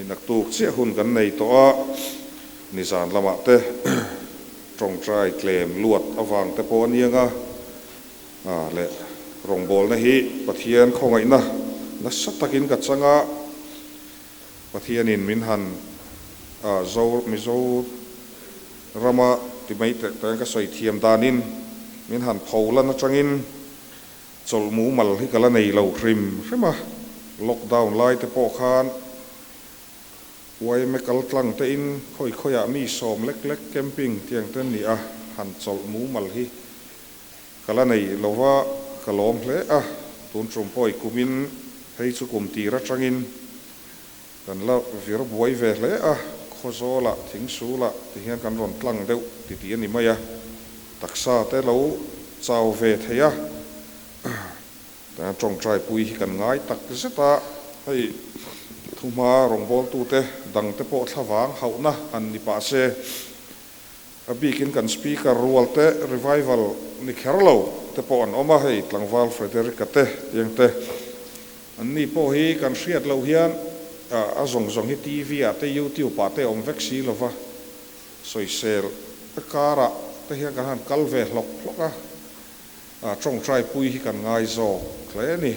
Hei naktuk chiah hun kan nei tawh a, nizan lamah te tawngtai tlem luat avang te pawh a niang a, leh rawngbawlna hi Pathian khawngaihna nasa takin ka chang a, Pathianin min han Zo Mizo rama ti mai teh teh ka sawi thiam danin min han pholan atangin Chawlh mumal hi ka la nei lo hrim hrim a, lockdown lai te pawh khan yma kal tlang te in khawi khawiah mi sawm lek lek camping tiang te an ni a, han chawlh mumal hi ka la nei lo va, ka lawm hle a, tun tum pawh i kumin hei chu kum tir atangin kan la vir buai ve hle a, Khawzawlah, Thingsulah ti hian kan rawn tlang deuh ti tih a ni mai a, taksa te lo chau ve thei a, kan tawngtai pui hi kan ngai tak zet a, hei thuhma rawngbawltute dang te pawh thlavang hauhna han ni pah se, a bikin kan speaker rual te revival ni kher lo te pawh an awm a, hei tlangval Frederick-a te tiang te an ni pawh hi kan hriat loh hian a zawng zawng hi TV ah te YouTube ah te awm vek si lova. Sawisel karah te hian kan han kal ve hlawk hlawk a, a tawngtai pui hi kan ngai zawk hle a ni.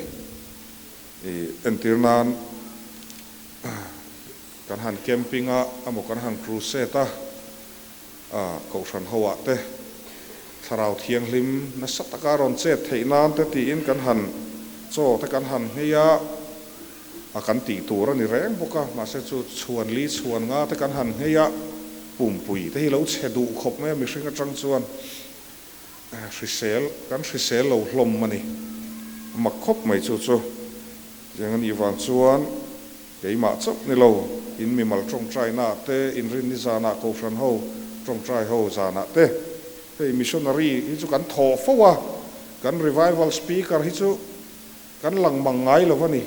I entir nan kan han camping a emaw kan han crusade a, a kohhran ho ah te thlarau thianghlim nasa taka rawn chet theih nan te tiin kan han chaw te kan han nghei a, A kan tih tur a ni reng bawk a, mahse chu chhuan li chhuan nga te kan han nghei a, pumpui te hi lo chhe duh khawp mai a mihring atang chuan hrisel kan hrisel lo hlawm a ni. A mak khawp mai chu chu tiang a nih vang chuan keimah chauh ni lo in mimal tawngtaina ah te, inrinni zanah kohhran ho tawngtai ho zanah te hei missionary hi chu kan thawh fo a, kan revival speaker hi chu Kan lang mang ngai lo a ni.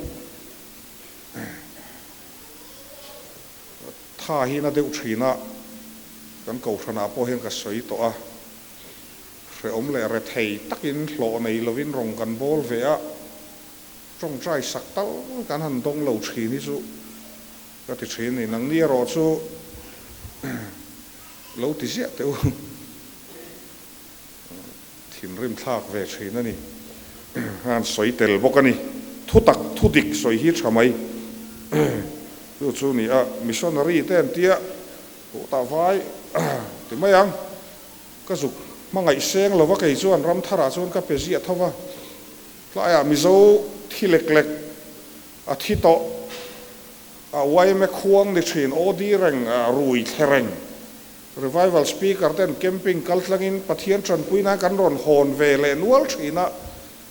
Tha hi na deuh thin a, kan kohhranah pawh hian ka sawi tawh a, hrehawm leh rethei takin hlawh nei lovin rawng kan bawl ve a, tawngtai sak tal kan han dawng lo thin hi chu ka ti thin a ni. Nangni erawh chu lo ti ziah teh u. Thinrim thlak ve thin a ni. An sawi tel bawk a ni. Thu tak, thu dik sawi hi tha mai. Chu chu ni a, missionary te an tia, huh tah vai ti mai ang. Ka zuk hmangaih seng lova kei chuan ram tharah chuan ka pe ziah tho va. Tlaiah Mizo thi lek lek a thi tawh. A yma khuang ni thin, OD reng, rui thle reng. Revival Speaker ten camping kal tlangin Pathian tanpui nan kan rawn hawn ve leh nual thin a,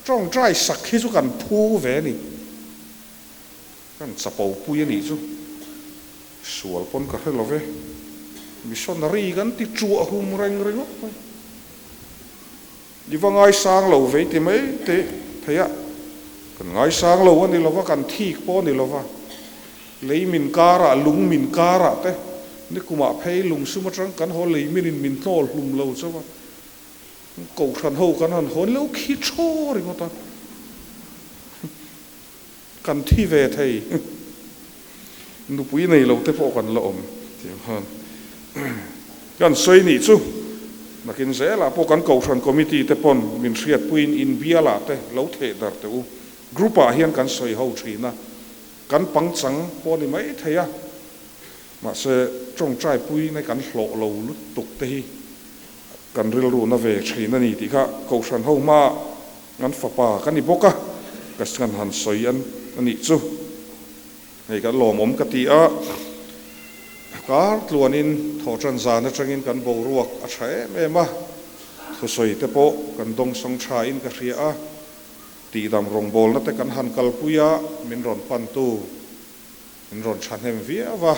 tawngtai sak hi chu kan phu ve a ni. Kan chapo pui a nih chu. Sual pawn ka hre lo ve. Missionary kan ti chuah hum reng ringawt mai. I va ngaisang lo vei ti mai te thei a, kan ngaisang lo a ni lova, kan thik pawh a ni lova, lei min karah, lung min karah te, nikumah phei lung sum atang kan haw lei minin min hnawl hlum lo chauh a, kohhran ho kan han hawn leuh khi thaw ringawt a, kan thi ve thei, nupui nei lo te pawh kan la awm tiang khan kan sawi nih chu nakin zelah pawh kan kohhran committee te pawn min hriatpuiin inbialah te lo theh dar teh u, group ah hian kan sawi ho thin a, kan pangchang pawh a ni mai thei a, mahse tawngtai puina kan hlawh lo lutuk te hi kan rilru na ve thin a ni tih kha kohhran ho hmaah An fapa ka ni bawk a, ka kan han sawi an a nih chu. Hei kan lawmawm ka ti a, kar tluanin thawhṭan zan aṭangin kan boruak a ṭha em em a, thusawi te pawh kan dawngsawng ṭhain ka hria a, tihdam rawngbawlna te kan han kalpui a, min rawn pantu min rawn ṭhahnem viau a,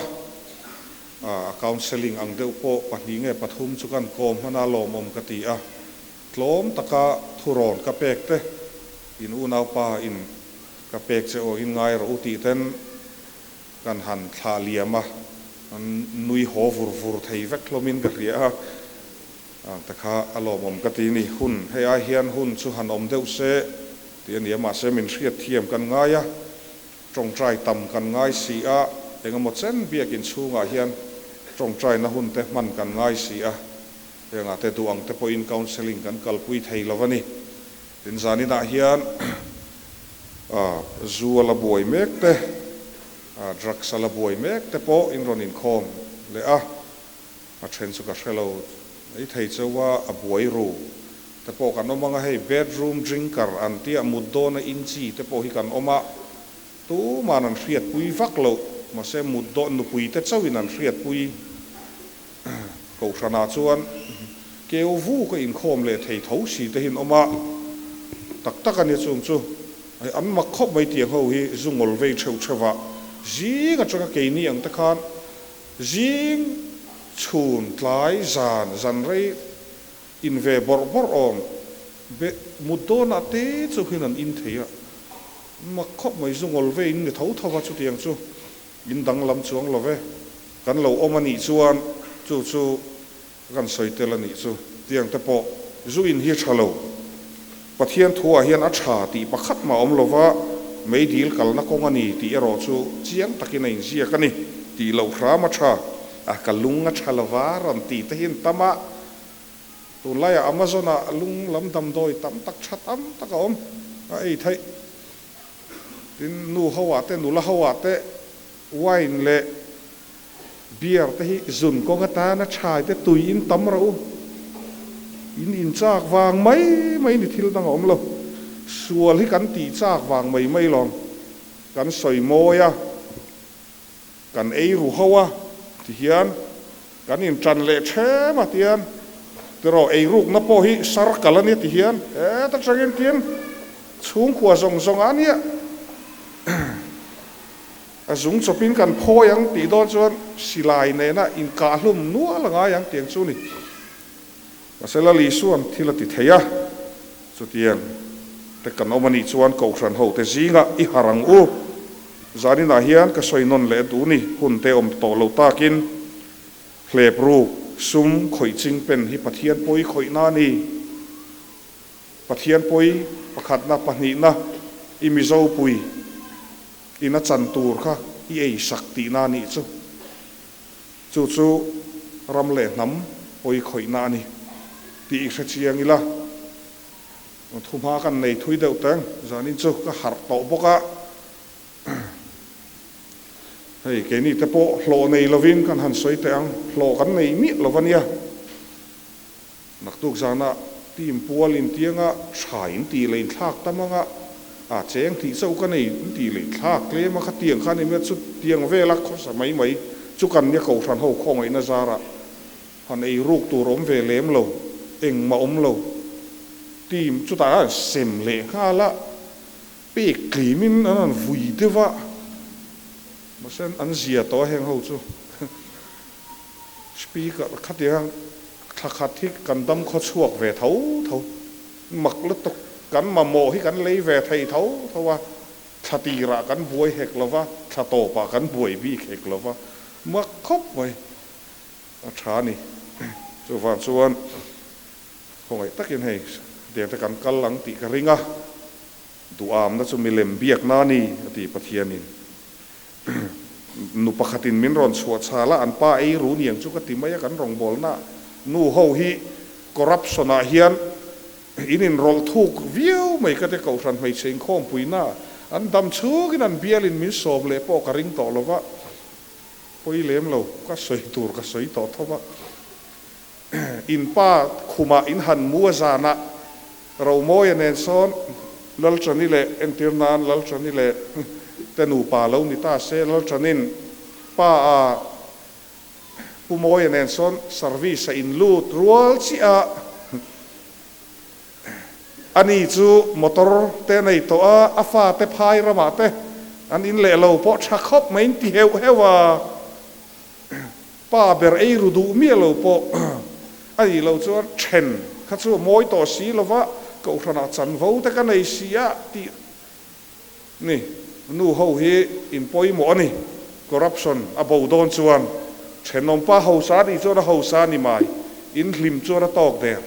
a counselling ang deuh pawh pahnih nge pathum chu kan kawm hman a, lawmawm ka ti a. Tlawm taka thurawn ka pek te, in unaupa in ka pek che aw in ngai rawh u tih ten kan han thlah liam a, an nui haw vur vur thei vek hlawmin ka hria a, ang te kha a lawmawm ka ti ni. Hun hei ai hian hun chu han awm deuh se tih a ni a, mahse min hriatthiam kan ngai a, tawngtai tam kan ngai si a. Engemaw chen biakin chhungah hian tawngtaina hun te hman kan ngai si a, hengah te duh ang te pawhin counselling kan kalpui thei lo a ni. Tin, zaninah hian zu a la buai mek te, drugs a la buai mek te pawh in rawn inkhawm leh a, a then chu ka hre lo mai thei cheu a, a buai ru te pawh kan awm ang a, hei bedroom drinker an tia mut dawna in chi te pawh hi kan awm a, Tuman an hriatpui vak loh, mahse mut dawh nupuite chauhin an hriatpui. Kohhranah chuan keu vu ka inkhawm leh thei tho si te hi an awm a, tak tak a nia chung chu. Hei an mak khawp mai tiang ho hi zu ngawl vei theuh theuh a, zing atanga keini ang te khan zing chhun tlai zan zan rei In ve bawrh bawrh awm be mut dawnah te chu hian an in thei a, mak khawp mai zu ngawl ve in ni tho tho va chutiang chu in danglam chuang lo ve, kan lo awm a nih chuan chu chu kan sawi tel a nih chu tiang te pawh zu in hi tha lo. Pathian thuah hian a tha tih pakhat mah awm lo va, meidil kalna kawng a ni tih erawh chu chiang takin a inziak a ni tih loh hram a tha. A ka lung a tha lo va rawn tih te hi an tam a, Tunlaiah Amazon-ah lung lam damdawi tam tak tha tam tak a awm a ei theih. Tin, nu hoah te, nula hoah te wine leh beer te hi zun kawng atana thai te tui in tam rawh u. In inchak vang mai mai ni thil dang a awm lo. Sual hi kan tih chak vang mai mai lawng kan sawi mawi a. Kan ei ru ho a ti hian kan in tan leh them a tian tiraw ei rukna pawh hi circle a nia ti hian heta tangin tin chhungkua zawng zawng a nia a zung chawpin kan phawi ang tih dawn chuan silai nena inkahlum nual a ngai ang tiang chu ni. Mahse Lal Isuan thil a ti thei a, chutiang te kan awm a nih chuan Kohhran hote zingah i harh ang u. Zaninah hian ka sawi nawn leh duh ni, hun te awm tawh lo takin hlep ruk, sum, khawih ching pen hi Pathian pawi khawihna a ni. Pathian pawi pakhatna, pahnihna i Mizo pui ina chan tur kha i ei sak tihna a nih chu. Chu chu ram leh hnam pawi khawihna a ni tih i hre chiang ila, thuhma kan nei thui deuh teng zanin chu ka harh tawh bawk a, hei keini te pawh hlawh nei lovin kan han sawi teh ang, hlawh kan nei miah lo va nia. Naktuk zanah team pual intianga tha in tih leh inthlak tam anga a cheng tih chauh ka nei in tih leh inthlak tlem a khatiang kha ni mai chu tiang vela khawsa mai mai chu kan nia kohhran ho khawngaihna zarah han ei ruk tur awm ve lem lo engmah awm lo team chutah khan sem leh nghal a pek tlimin an han vui deuh a mahse an zia tawh a heng ho chu. Speaker, Khatiang thla khat hi kan dam khaw chhuak ve tho tho, mak lutuk, kan mamawh hi kan lei ve thei tho tho a, thla tirah kan buai hek lo va, thla tawpah kan buai bik hek lo va, mak khawp mai a tha a ni. Chuvang chuan khawngaih takin hei dente kan kal ang tih ka ring a, duhamna chu milem biakna a ni a ti Pathianin. Nu pakhatin min rawn chhuah chhal a, an pa ei ru niang chu ka ti mai a, kan rawngbawlna nu ho hi corruption ah hian in inrawlh thuk viau mai ka ti, Kohhran hmeichhe inkhawmpuina an dam chhungin an bialin min sawm leh pawh ka ring tawh lo va, pawi lem lo, ka sawi tur ka sawi tawh tho va. In pa khumah in han mu a zanah Romawia nen sawn Lalṭani leh entir nan Lalṭani leh te nupa lo ni ta se Lalṭanin pa a Pu Mawia nen sawn service a in lut rual chiah a, ani chu motor te a nei tawh a, a fate phai ramah te an in leh lo pawh tha khawp mai in ti heuh heuh a. Pa ber ei ru duh miah lo pawh a nih loh chuan then kha chu a mawi tawh si lo va, Kohhranah chanvo te ka nei si a tih ni. Nu ho hi in pawimawh a ni. Corruption a bo dawn chuan thenawmpa hausa a nih chuan a hausa a ni mai, in hlim chuan a tawk der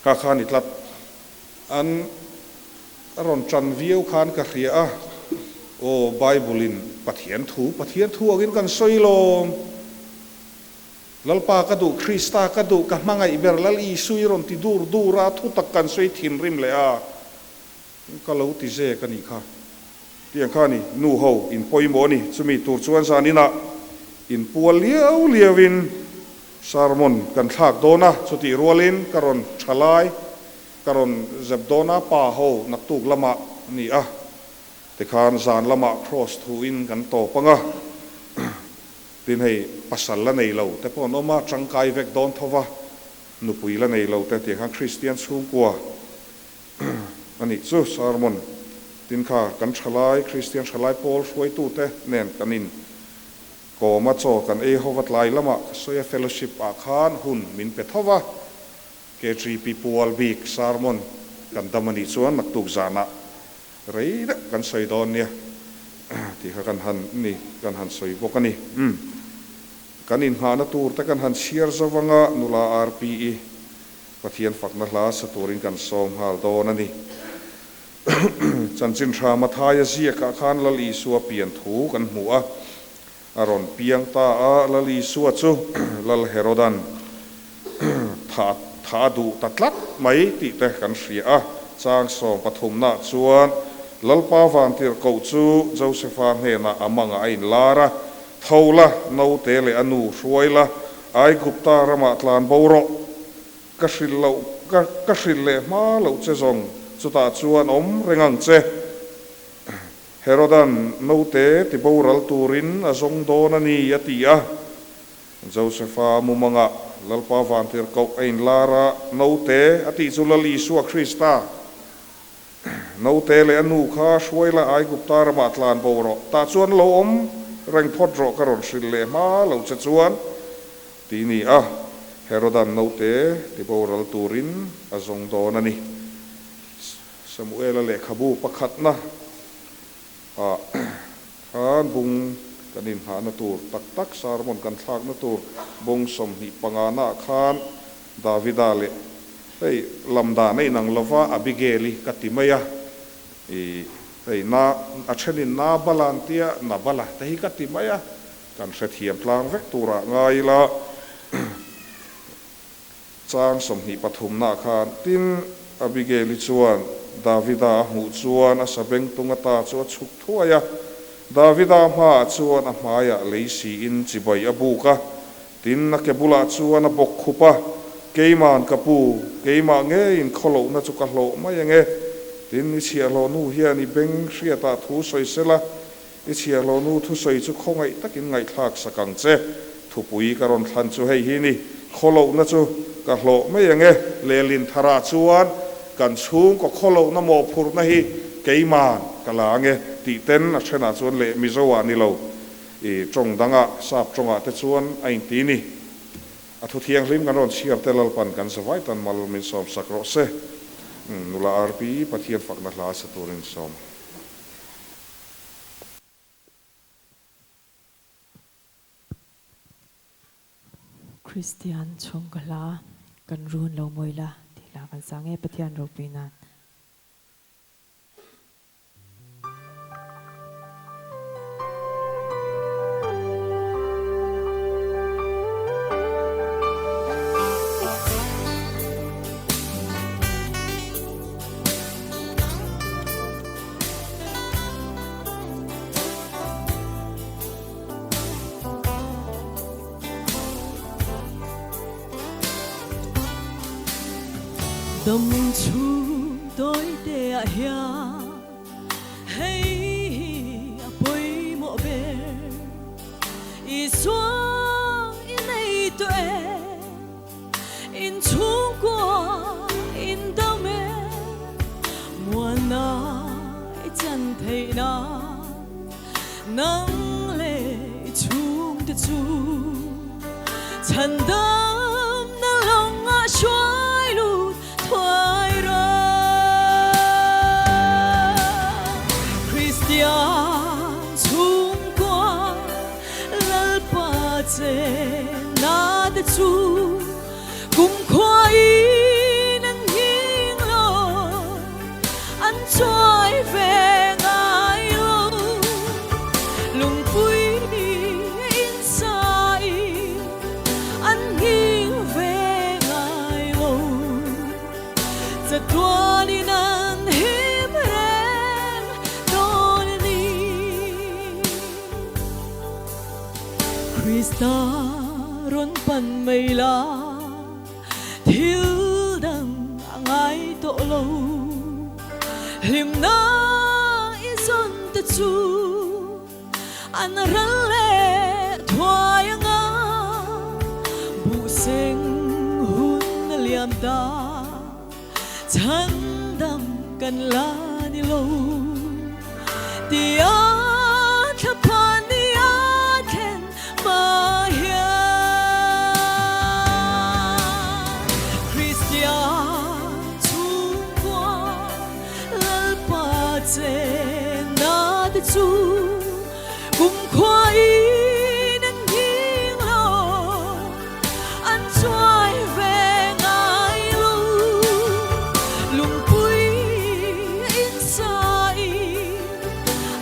kha kha a ni tlat. An a rawn tan viau khan ka hria a, aw Bible in. Pathian thu, Pathian thu angin kan sawi lawm. Lalpa ka duh, Krista ka duh, ka hmangaih ber Lal Isu i rawn ti dur dur a, thutak kan sawi thinrim leh a, ka lo ti zek a nih kha. Tiang kha a ni, nu ho in pawimawh a ni, chumi tur chuan zan inah inpual liau liauin sermon kan thlak dawn a, chutih rualin ka rawn tha lai ka rawn zep dawn a, pa ho naktuk lamah a ni a, tikhan zan lamah cross thuin kan tawp ang a. Tin hei pasal la nei lo te pawh an awm a, tangkai vek dawn tho va, nupui la nei lo te tiang khan Kristian chhungkua a nih chu sermon tin kha kan thalai Kristian thalai pawl hruaitu te nen kan in kawm a, chaw kan ei ho va tlai lamah ka sawi a fellowship ah khan hun min pe tho va, KTP pual bik sermon kan dam a nih chuan naktuk zanah Rei deuh kan sawi dawn nia tih kha kan han ni, kan han sawi bawk a ni. Umm. Kan inhnahna tur te kan han chhiar zo anga nula RPE Pathian fakna hla sa turin kan sawm nghal dawn a ni. Chanchin tha Mathaia ziakah khan Lal Isua pian thu kan hmu a, a rawn piang ta a, Lal Isua chu Lal Herodan tha tha a duh ta tlat mai tih te kan hria a, chang 13 nah chuan Lalpa vantirhkoh chu Josefa hnenah a mangah a inlar a, Tho la, naute leh a nu hruai la, Aigupta ramah tlan bo rawh, ka hrilh loh ka ka hrilh leh hma loh che zawng, chutah chuan awm reng ang che. Herodan naute ti boral turin a zawng dawn a ni, a ti a. Josefa mumangah Lalpa vantirhkoh a inlar a, naute a tih chu Lal Isua Krista. Naute leh a nu kha hruai la Aigupta ramah tlan bo rawh, tah chuan lo awm reng phawt rawh ka rawn hrilh leh hma lo che chuan, ti ni a. Herodan naute ti boral turin a zawng dawn a ni. Samuela lehkhabu pakhatna ah khan bung kan inhnahna tur tak tak sermon kan thlakna tur bung 25 na ah khan Davida leh hei lam dan a inang lova Abigail-i ka ti mai a, ih hei na a thenin Nabala an tia Nabala te hi ka ti mai a, kan hrethiam tlang vek turah ngai ila. Chang 23 nah khan tin Abigail-i chuan Davida a hmuh chuan a sabengtung ata chu a chhuk thuai a. Davida hmaah chuan a hmaiah lei siin chibai a buk a, tin a ke bulah chuan a bawk khup a, Keiman ka pu, keimah ngeiin khawlohna chu ka hlawh mai ange. Tin, i chhiahhlawh nu hian i beng hriatah thu sawi sela, I chhiahhlawh nu thusawi chu khawngaih takin ngaihthlak sak ang che. Thupui ka rawn thlan chu hei hi ni, khawlohna chu ka hlawh mai ang e. Lehlin tharah chuan kan chhungkaw khawlohna mawhphurhna hi keiman ka la ang e tih ten a thenah chuan leh Mizo ah ni lo, i tawng dangah, sap tawngah te chuan a inti ni. A thu thianghlim kan rawn chhiar te Lalpan kan zavai tan mal min sawm sak rawh se. Nula RP, Pathian fakna hla sa turin sawm. Kristian chhung ka hla kan run lo mawi la tih hla kan sa nge Pathian ropui nan. Dam chhung tawi te ah hian hei hi a pawimawh ber Isua i nei tawh e. In chhungkua in dam e, muanna i chan theih nan nang leh i chhungte chu chhandamna lawngah hruai lut thuai rawh. Kristian chhungkua Lalpa che na te chu kumkhua in an nghing lo, an chuai ve ngai lo. Lung Krista rawn pan mai la, thil dang a ngai tawh lo. Hlimna i zawn te chu an ral leh thuai anga, buhseng hun a liam ta, chhandam kan la ni lo. Tia thlaphan ni a thlen hma hian Kristian chhungkua Lalpa chenna te chu kumkhuain an nghing lo, an chuai ve ngai lo. Lungpui insain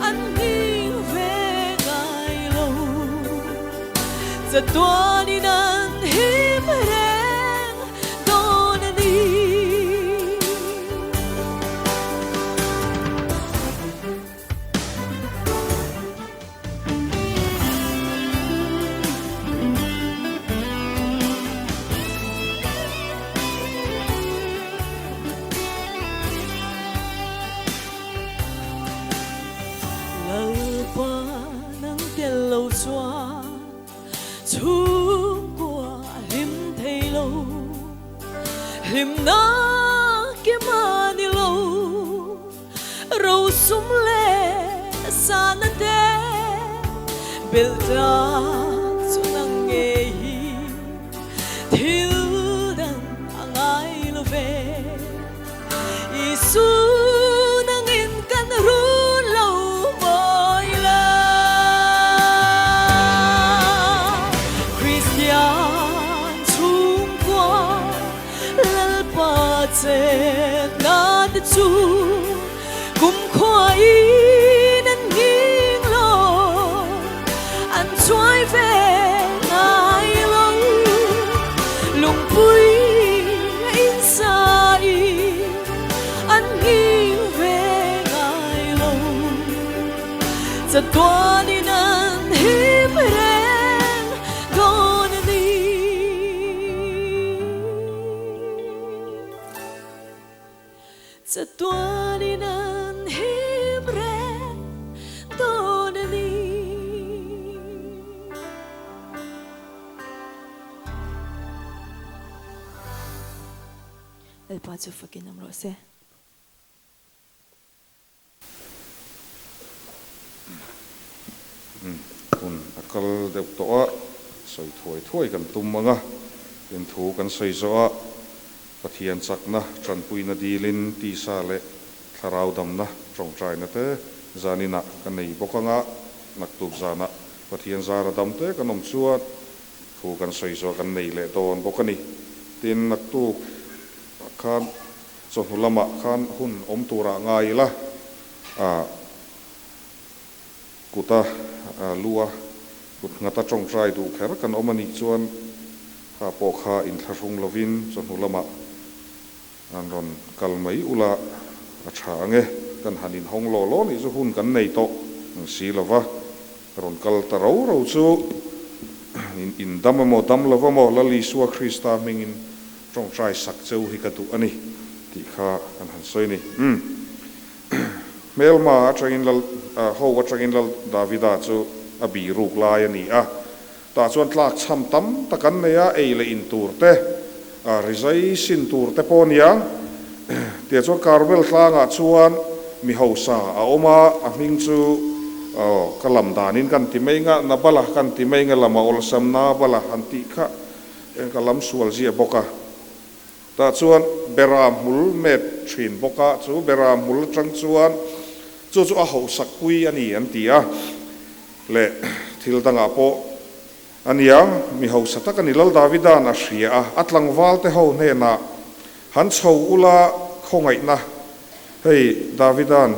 an nghing ve ngai lo. Chatuanin an him reng dawn a ni. Lalpa nang tel lo chuan chhungkua a hlim thei lo, hlimna kim a ni lo. Rosum leh sana te belh tlak chu nang ngei hi thil dang a ngai lo ve. Isu nangin kan run lo mawi la. Kristian chhungkua Lalpa chetna te chu kumkhuain an nghing lo, an chuai ve ngai lo. Lungpui a insain an nghing ve ngai lo. Chatuanin an him reng dawn a ni. Chatuanin an him reng dawn a ni. Lalpa chu fakin awm rawh se. Hun a kal deuh tawh a, sawi thuai thuai kan tum ang a, tin thu kan sawi zawh a, Pathian chakna tanpuina dilin tisa leh thlarau damna tawngtaina te zaninah ka nei bawk ang a, naktuk zanah Pathian zara dam te kan awm chuan thu kan sawi zawh kan nei leh dawn bawk a ni. Tin, naktuk khan Chawhnu lamah khan hun awm turah ngai ila, kuta lua kut nghata tawngtai duh kher kan awm a nih chuan kha pawh kha inthlahrung lovin chawhnu lamah an rawn kal mai ula a tha ang e. Kan han inhawng law law nih chu hun kan nei tawh ang si lova, rawn kal ta ro ro chu in dam emaw dam lo emaw Lal Isua Krista hmingin Tawngtai sak cheu hi ka duh a ni tih kha kan han sawi a ni. Umm. Hmelma atangin Lal, ho atangin Lal Davida chu a bih ruk lai a ni a. Tah chuan tlak chham tam tak an nei a, ei leh in tur te, rizai sin tur te pawh a ni ang. Tiah chuan Karmel tlangah chuan mi hausa a awm a, a hming chu aw ka lam danin kan ti mai nga, Nabala kan ti mai nga, lama awlsam Nabala han tih kha Eng ka lam sual ziah bawk a. Tah chuan Bera hmul met thin bawk a, chu Bera hmul atang chuan chu chu a hauhsak pui a ni an ti a. Leh thil dangah pawh a nia, mi hausa tak a ni Lal Davida'n a hria a, a tlangval te ho hnenah han chho ula khawngaihna hei Davida'n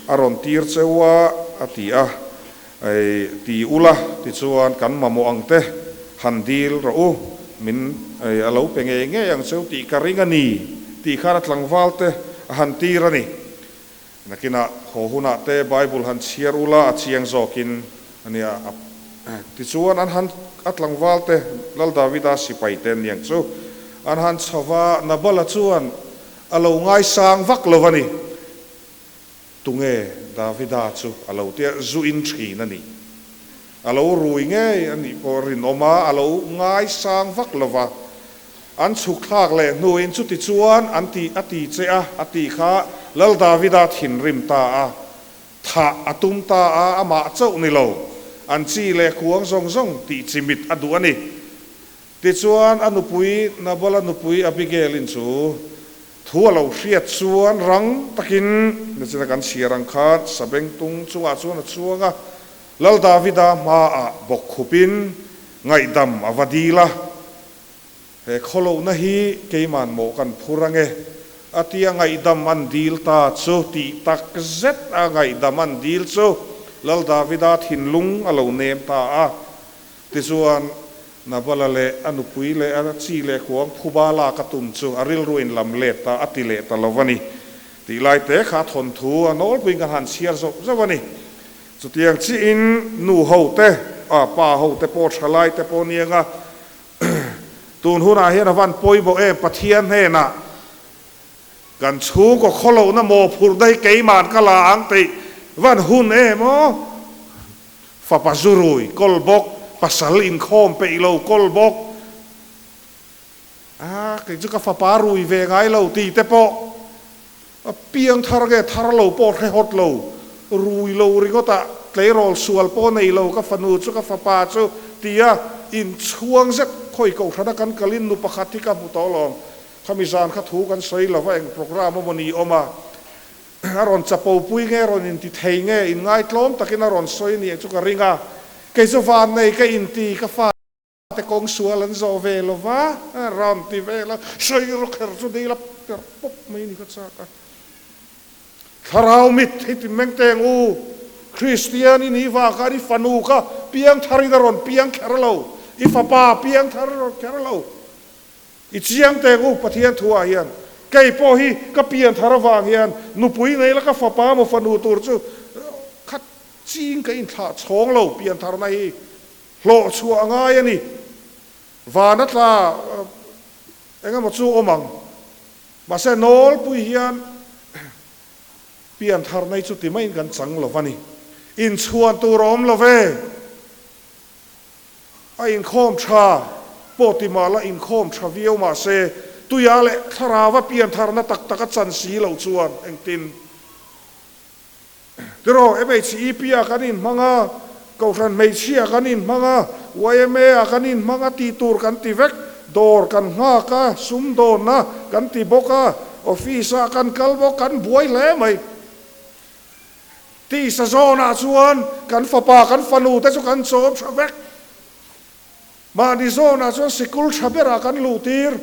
a rawn tir cheu a a ti a. Ei, ti ula, tichuan kan mamawh ang te han dil rawh u, min ei a lo pe ngei ngei ang cheu tih ka ring a ni, tih khan a tlangval te a han tir a ni. Nakinah haw hunah te Bible han chhiar ula a chiang zawkin a nia. Tichuan an han a tlangvalte Lal Davida sipaite an niang chu an han chho va, Nabala chuan a lo ngaisang vak lo a ni. Tunge Davida chu a lo tia zu in thin a ni. A lo rui ngei a nih pawh rinawm a, a lo ngaisang vak lo va. An chhuk thlak leh hnuin chuti chuan an ti a ti che a, a tih kha Lal Davida thinrim ta a, thah a tum ta a, amah chauh ni lo, an chi leh kuang zawng zawng tih chimit a duh a ni. Tichuan a nupui Nabala nupui Abigail-in chu Thu a lo hriat chuan rang takin nachina kan chhiar ang khan sabengtung chungah chuan a chuang a, Lal Davida hmaah bawk khupin ngaihdam a va dil a, He khawlohna hi keiman mawh kan phur ange a tia ngaihdam an dil ta chu tih tak zet a ngaihdam an dil chu Lal Davida thinlung a lo nem ta a. Tichuan, Nabala leh a nupui leh a chi leh kuang phuba lak a tum chu a rilru in lam let ta a ti leh ta lo a ni. Tih lai te kha thawnthu a nawlpuiin kan han chhiar zauh zauh a ni. Chutiang chiin nu ho te, a pa ho te pawh thalai te pawh nianga tun hunah hian a van pawimawh em Pathian hnenah kan chhungkaw khawlohna mawhphurhna hi keiman ka la ang tih van hun em aw. Fapa zurui kawl bawk, pasal inkhawm peih lo kawl bawk, a kei chu ka fapa rui ve ngai lo tih te pawh a piang thar nge thar lo pawh hre hawt lo, rui lo ringawt ah tleirawl sual pawh nei lo ka fanu chu ka fapa chu tia inchhuang zet khawi kohhrana kan kalin nu pakhat hi ka hmu tawh lawm, khami zan kha thu kan sawi lo va eng programme a maw ni awm a. A rawn chapo pui nge, rawn inti thei nge, inngaitlawm takin a rawn sawi nih chu ka ring a. Kei chu vannei ka inti, ka fate kawng sual an zawh ve lo va, rawn ti vel a, sawi rawk her chu dil a per pawp mai ni ka chak a. Thlarau mit hi ti meng teng u, Kristian i nih vang khan i fanu kha piangtharin a rawn piang kher lo, i fapa piangthar a rawn kher lo. I chiang teng u, Pathian thuah hian kei pawh hi ka pian thar avang hian nupui nei la ka fapa maw fanu tur chu khat ching ka inthlah chhawng lo, pian tharna hi hlawh chhuah a ngai a ni. Van a tla eng emaw chu awm ang, mahse nawlpui hian pian tharna hi chuti maiin kan chang lo va ni. Inchhuan tur a awm lo ve. A inkhawm tha pawh ti mah la inkhawm tha viau mah se, tuia leh thlarau a pian tharna tak tak a chan si loh chuan engtin? Tiraw, MHEP ah kan inhmang a, Kohhran Hmeichhia kan inhmang a, yma ah kan inhmang a tih tur kan ti vek, dawr kan nghak a, sumdawnna kan ti bawk a, office ah kan kal bawk, kan buai hle mai. Tisa zawnah chuan kan fapa, kan fanu te chu kan chawm tha vek. Mahni zawnah chuan sikul tha berah kan luhtir.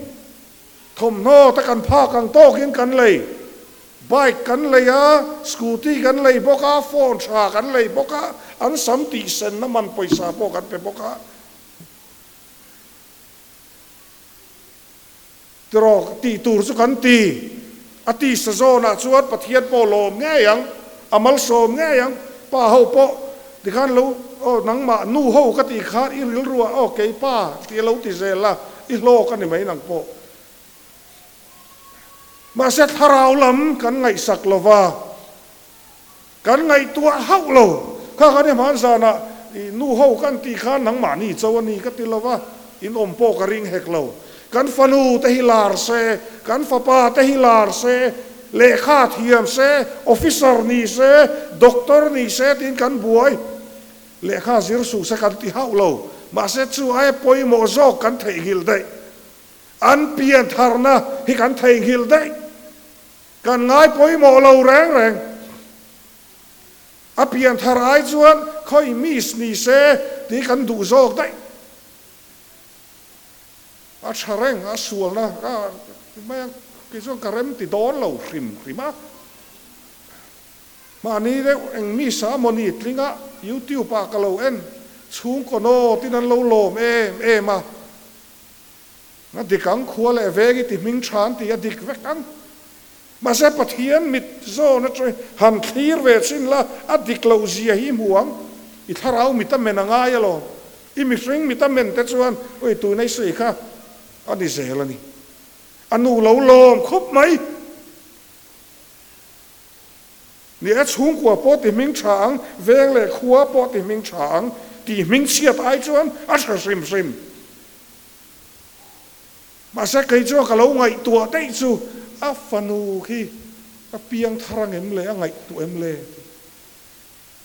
Thawmhnaw te kan phak ang tawkin kan lei. Bike kan lei a, scooty kan lei bawk a, phone tha kan lei bawk a, an sam tihsenna man pawisa pawh kan pe bawk a. Tiraw, tih tur chu kan ti. A tisa zawnah chuan Pathian pawh lawm ngei ang, a malsawm ngei ang. Pa ho pawh tikhan lo, aw nangmah nu ho ka tih khan i rilruah aw kei pa tih a lo ti zel a, i hlawk a ni mai nang pawh. Mahse thlarau lam kan ngaihsak lo va, kan ngaihtuah hauh lo. Kha kan i hman zanah i nu ho kan tih khan nangmahni cho a ni ka ti lo va, in awm pawh ka ring hek lo. Kan fanu te hi lar se, kan fapa te hi lar se, lehkha thiam se, officer ni se, doctor ni se tiin kan buai. Lehkha zir suh se kan ti hauh lo. Mahse chu aia pawimawh zawk kan theihnghilh daih. An pian tharna hi kan theihnghilh daih. Kan ngai pawimawh lo reng reng. A pian thar ai chuan khawi miss ni se tih kan duh zawk daih. A tha reng, a sualna a mai a, kei chuan ka rem ti dawn lo hrim hrim a. Mahni deuh eng miss a mawni tlinga YouTube ah ka lo en chhungkaw naw tin an lo lawm em em a. A dik ang, khua leh veng i ti hming tha an ti a dik vek ang. Mahse Pathian mit zawn atang han thlir ve chin la, a dik loh zia hi hmu ang. I thlarau mit a men a ngai alawm. I mihring mit a men te chuan ui tuna i sawi kha a ni zel a ni. A nu lo lawm khawp mai. Ni e, chhungkua pawh ti hming tha ang, veng leh khua pawh ti hming tha ang tih hming chhiat ai chuan a tha hrim hrim. Mahse kei chuan ka lo ngaihtuah daih chu a fanu khi a piang thar ang em le, a ngaihtuah em le tih.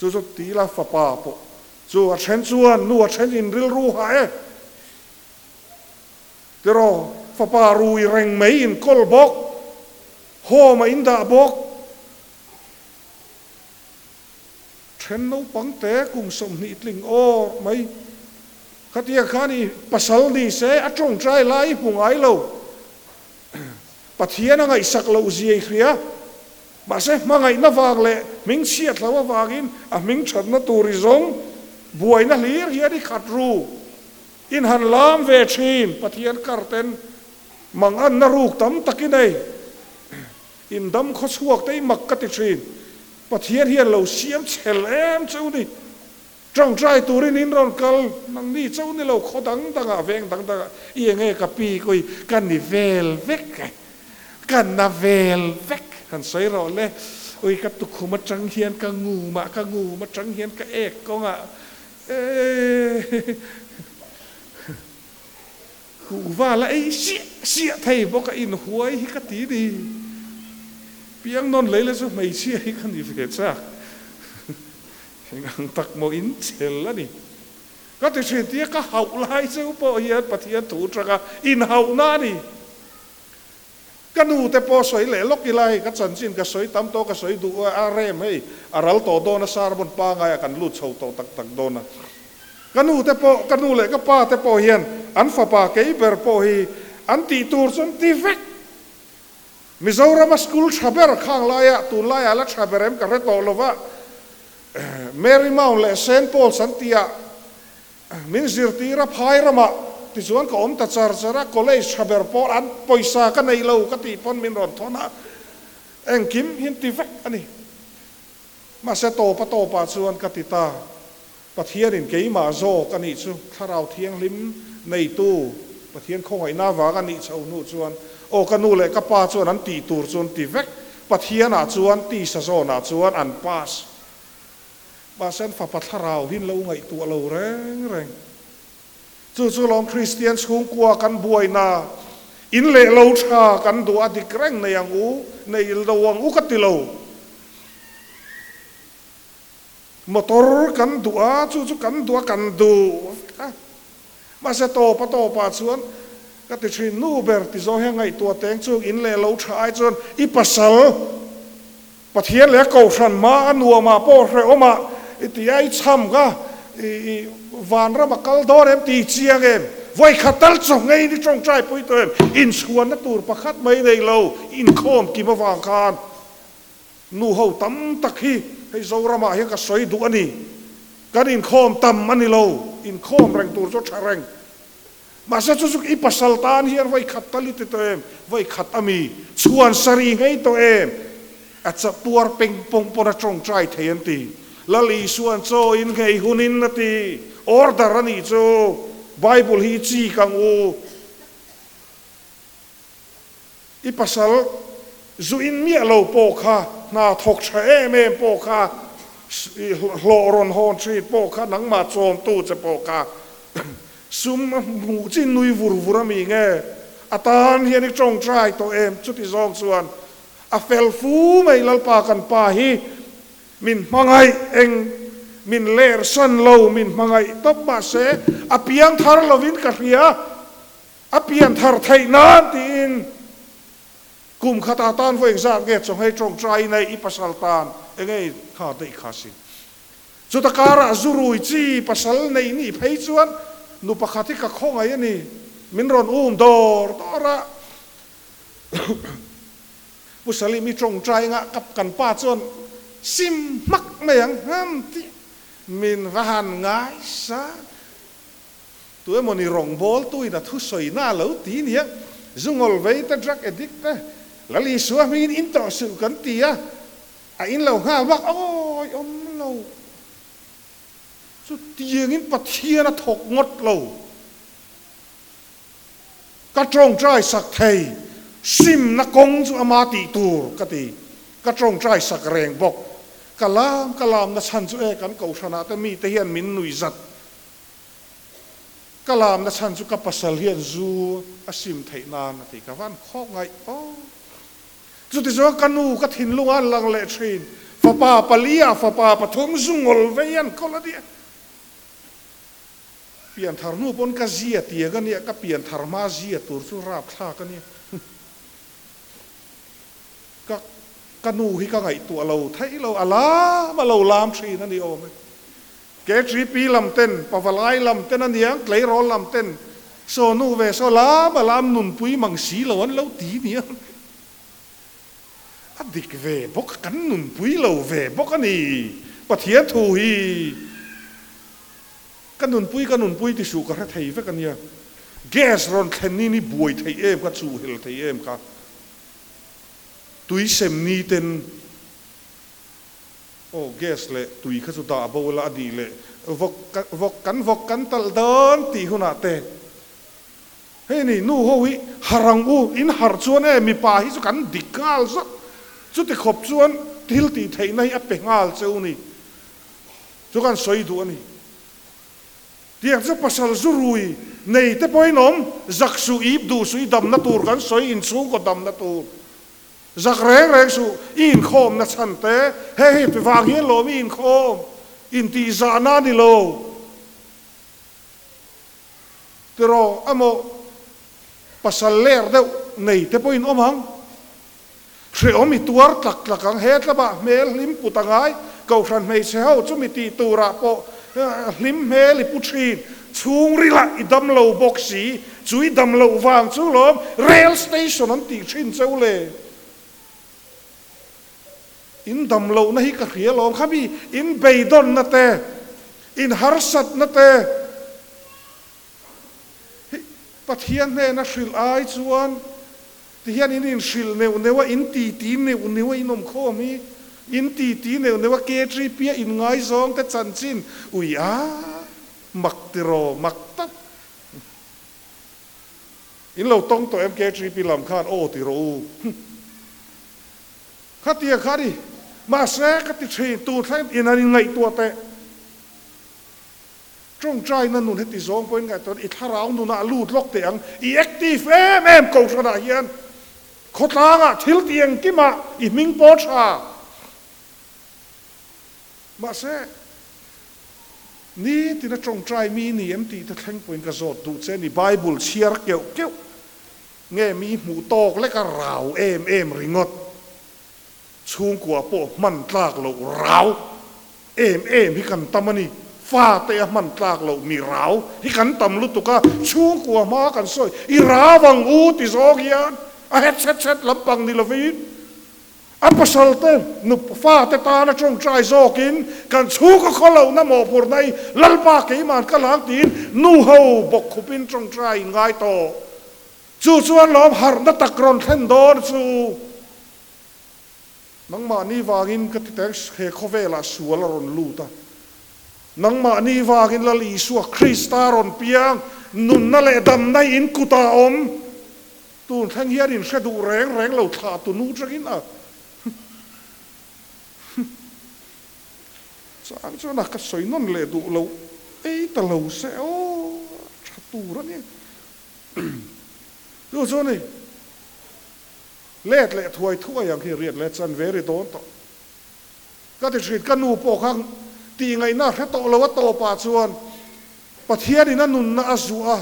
Chu chu ti ila fapa pawh chu a then chuan nu a then in rilru hah e. Tiraw, fapa rui reng mai in kawl bawk, home a in dah bawk. Then naupang te kum 20 tling awr mai. Khatia khan i pasal ni se a tawngtai lai i hmu ngai lo. Pathian a ngaihsak loh zia i hria. Mahse hmangaihna vang leh hming chhiat hlo avangin a hming thatna tur i zawng buaina hlir hian i khat ru. In han lam ve thin Pathian kar ten manganna ruk tam tak i nei. In dam khawchhuak te i mak ka ti thin. Pathian hian lo siam chhel em cheu ni. Tawngtai turin in rawn kal, nangni chauh ni lo khaw dang dangah, veng dang dangah i enge ka pi kawi ka ni vel vek e, ka na vel vek han sawi rawh le, ui ka tukhum atang hian ka ngumah, ka ngum atang hian ka ek kawngah eehh kuhva la ei siah siah thei bawk a inhuai hi ka ti ni, piang nawn lei la chu hmeichhia hi ka ni ve chak. Eng ang tak maw in chel a ni. Ka ti thin tia ka hauh lai cheu pawh hian Pathian thu tanga inhauhna a ni. Ka nu te pawh sawi leh lawk ila hei ka chanchin ka sawi tam tawh ka sawi duh a rem hei a ral tawh dawn a sermon pangai a kan lut chho tawh tak tak dawn a. Ka nu te pawh ka nu leh ka pa te pawh hian an fapa kei ber pawh hi an tih tur chu an ti vek. Mizorama school tha ber khang laia tunlaiah la tha ber em ka hre tawh lova, Mary Mount leh Saint Paul's an tia min zirtir a phai ramah tichuan ka awm ta char char a, college tha ber pawh an pawisa ka nei lo ka tih pawn min rawn thawn a, engkim hi an ti vek a ni. Mahse tawpa tawpah chuan ka ti ta, Pathianin keimah zawk a nih chu Thlarau Thianghlim neitu Pathian khawngaihna avanga nih chho hnu chuan aw ka nu leh ka pa chuan an tih tur chu an ti vek, Pathianah chuan tisa zawnah chuan an pass. Mahse an fapa thlarau hi an lo ngaihtuah lo reng reng. Chu chu lawm Kristian chhungkua kan buaina, in leh lo tha kan duh a dik reng nei ang u, nei lo ang u ka ti lo. Motor kan duh a, chu chu kan duh a, kan duh a. Mahse tawp a tawpah chuan ka ti thin, nu ber ti zawng hian ngaihtuah teng chung in leh lo tha ai chuan i pasal Pathian leh a kohhran hma a nuamah pawh hrehawmah i ti a, i chham kha i vanram a kal dawn em ti chiang em? Vawikhat tal chaw ngeiin i tawngtai pui tawh em? Inchhuanna tur pakhat mai nei lo inkhawm kim avang khan. Nu ho tam tak hi hei Zoramah hian ka sawi duh a ni. Kan inkhawm tam a ni lo, inkhawm reng tur chu a tha reng. Mahse chu chu i pasal tan hian vawi khat tal i ti tawh em? Vawi khat a mi chhuan sarih ngei tawh em? A puar peng pawng pawn a tawngtai thei an ti. Lal Isuan chaw in nghei hunin a ti. Order a nih chu. Bible hi i chik ang u. I pasal zu in miah lo pawh kha, hna thawk tha em em pawh kha, hlawh rawn hawn thin pawh kha, nangmah chawmtu che pawh kha sum a hmuh chin nui vur vur a mi nge? A tan hian i tawngtai tawh em? Chuti zawng chuan a fel fu mai Lalpa kan pa hi min hmangaih eng min ler san lo min hmangaih tawp mahse a piang thar lovin ka hria. A pian thar theih nan tiin kum khatah tan vawi engzat nge chawnghei tawngtai nei i pasal tan enge kha daih kha sin. Chuta karah zu rui chi pasal nei nih phei chuan nu pakhat hi ka khawngaih a ni, min rawn um dawr dawr a. Pu Salim i tawngtai ngah ka kan pa chuan sim hmak mai ang han tih min va han ngaisa. Tu emawni rawngbâwl tuin a thusawi na a lo ti nia, zu ngawlvei te, drug addict te, Lal Isua hmingin in tawh suh kan ti a, a in lo nghal bak, awi awm lo. Chutiangin Pathian a thawk ngawt lo. Ka tawngtai sak thei, simna kawng chu ama tih tur ka ti. Ka tawngtai sak reng bawk. Ka lam ka lamna chhan chu e kan kohhranah te mite hian min nuih zat. Ka lamna chhan chu ka pasal hian zu a sim theih nan a ti. Ka van khawk ngaih aw. Chutichuan ka nu ka thinlung a lang leh thin. Fapa palia fapa pathum zu ngawl vei an kawl a nia. Pianthar hnu pawn ka zia tiang a nia, ka pianthar hma zia tur chu rapthlak a nia. Ka ka nu hi ka ngaihtuah lo theih lo, a lam a lo lam thin a ni awm e. KTP lam ten, Pavalai lam ten a niang, tleirawl lam ten, saw nu ve saw lam a lam nunpui mang si lo an lo ti nia. A dik ve bawk a, kan nunpui lo ve bawk a ni Pathian thu hi. Ka nunpui ka nunpui ti suh ka hre thei vek a nia. Gas rawn thlen ni ni buai theih em kha, chuhel thei em kha. Tui sem ni ten aw gas leh tui kha chu dah bo la a nih leh vawk vawk kan vawk kan talh dawn tih hunah te hei ni nu ho hi harh ang u in harh chuan e mipa hi chu kan dik nghal zat chuti khawp chuan thil tih theihna hi a pe nghal cheu ni chu kan sawi duh a ni. Tiang chu pasal zu rui nei te pawhin awm, zak suh ip duh suh i damna tur kan sawi inchhungkaw damna tur. Zak reng reng suh i inkhawmna chhan te, hei hei vang hian lawm i inkhawm, intihzahna a ni lo. Tiraw emaw pasal ler deuh nei te pawhin awm ang. Hreawm i tuar tlak tlak ang. He tlabah hmel hlim put a ngai. Kohhran hmeichhe ho chumi tih turah pawh hlim hmel i pu thin. Chhungrilah i dam lo bawk si. Chu i dam loh vang chu lawm rail station an tih thin cheu le. In dam lohna hi ka hria lawm. Khami in beidawnna te, in harsatna te hi Pathian hnena hrilh ai chuan Tihian in inhrilh neuh neuh a, in titi neuh neuh a in awm khawm hi, in titi neuh neuh a KTP a in ngaizawng te chanchin ui a, mak tiraw, mak tak. In lo tawng tawh em KTP lam khan aw ti rawh u. Khatia kha ni, mahse ka ti thin, tun thleng in an inngaihtuah teh. Tawngtaina nun heti zawng pawhin ngaihtuah i thlarau nunah a lut lawk teh ang. I active em em kohhranah hian khawtlangah thil ti engkimah i hming pawh tha. Mahse, nitina tawngtai mi ni em tih te thleng pawhin ka zawt duh che ni. Bible chhiar keuh keuh nge mi hmuh tawk lek a rau em em ringawt. Chhungkua pawh hman tlak loh rau em em hi kan tam a ni. Fate a hman tlak loh mi rau hi kan tam lutuk a, chhungkua hma kan sawi i rau ang u ti zawng hian a het chet chet lampang ni lovin a pasal te nu fate tana tawngtai zawkin kan chhungkaw khaw lohna mawhphurhna hi Lalpa keiman ka lang tiin nu ho bawk khupin tawngtai in ngai tawh. Chu chuan lawm harhna tak rawn thlen dawn chu. Nangmahni vangin ka ti teng he khawvelah sual a rawn lut a. Nangmahni vangin Lal Isua Krista rawn piang, nunna leh damna hi in kutah a awm. Tun thleng hian in hre duh reng reng lo thlah tu nu tangin a chang chuan a ka sawi nawn leh duh lo ei ta lo se aw tha tur a nia. Chu chu a ni. Let leh thuai thuai ang hi riat leh chan ve ri dawn tawh. Ka ti thin, ka nu pawh kha tih ngaihna a hre tawh lo a tawpah chuan Pathianin a nunna a zuah a,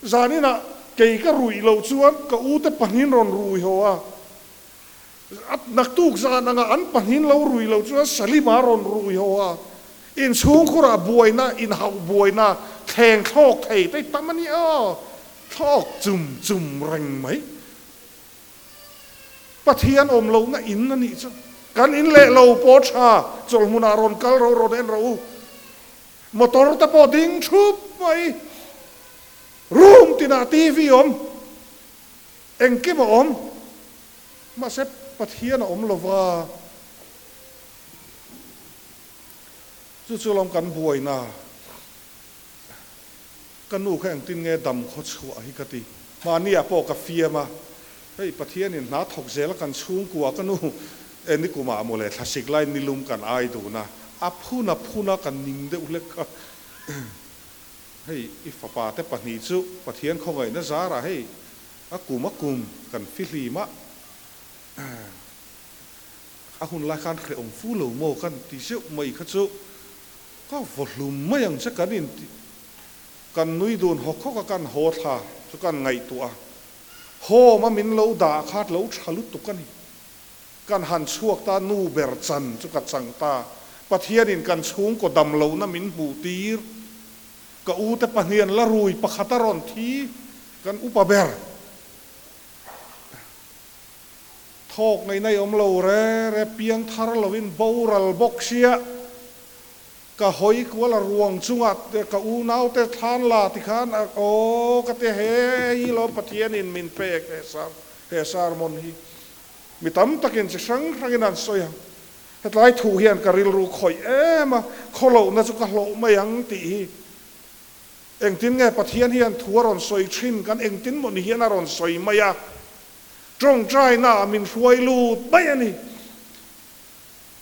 zaninah kei ka ruih loh chuan ka ute pahnihin rawn rui haw a, naktuk zan angah an pahnihin lo rui loh chuan Salima rawn rui haw a, inchhungkhurah buaina, inhauh buaina thleng thlawk thei te tam a ni aw. Thlawk chum chum reng mai. Pathian awm lohna in a nih chu. Kan in leh lo pawh tha, chawlhmunah rawn kal ro rawn en rawh u. Motor te pawh ding thup mai. Room tinah TV awm. Engkim a awm. Mahse Pathian a awm lova. Chu chu lawm kan buaina. Ka nu kha engtin nge dam khaw chhuah hi ka ti. Mahniah pawh ka fiam a, hei Pathianin hna thawk zel a kan chhungkua ka nu e nikumah mawle thlasik lai nilum kan ai dun a, a phun a phun a kan ning deuh hlek kha. Hei i fapa te pahnih chu Pathian khawngaihna zarah hei a kum a kum kan fihlim a, a hun lai khan hrehawm fu lo maw kan ti zeuh mai kha chu Ka vaw hlum mai ang che kan in ti kan nui dun hawk hawk a kan haw thla chu kan ngaihtuah a, home a min lo dah kha lo tha lutuk a ni. Kan han chhuak ta nu ber chan chu ka chang ta, Pathianin kan chhungkaw dam lohna min hmuh tir, ka u te pahnian la rui pakhat a rawn thi kan upa ber. Thawk ngaihna i awm lo re re, piang thar lovin boral bawk sia, ka hawi kual a ruang chungah ka unaute thlan la tikhan a aw ka ti he hi lo Pathianin min pek he sar he sermon hi mi tam takin chi hrang hrangin an sawi ang. Hetlai thu hian ka rilru khawih em a, khawlohna chu ka hlawh mai ang tih hi engtin nge Pathian hian thu a rawn sawi thin kan engtin mawni hian a rawn sawi mai a. Tawngtaina ah min hruai lut mai a ni.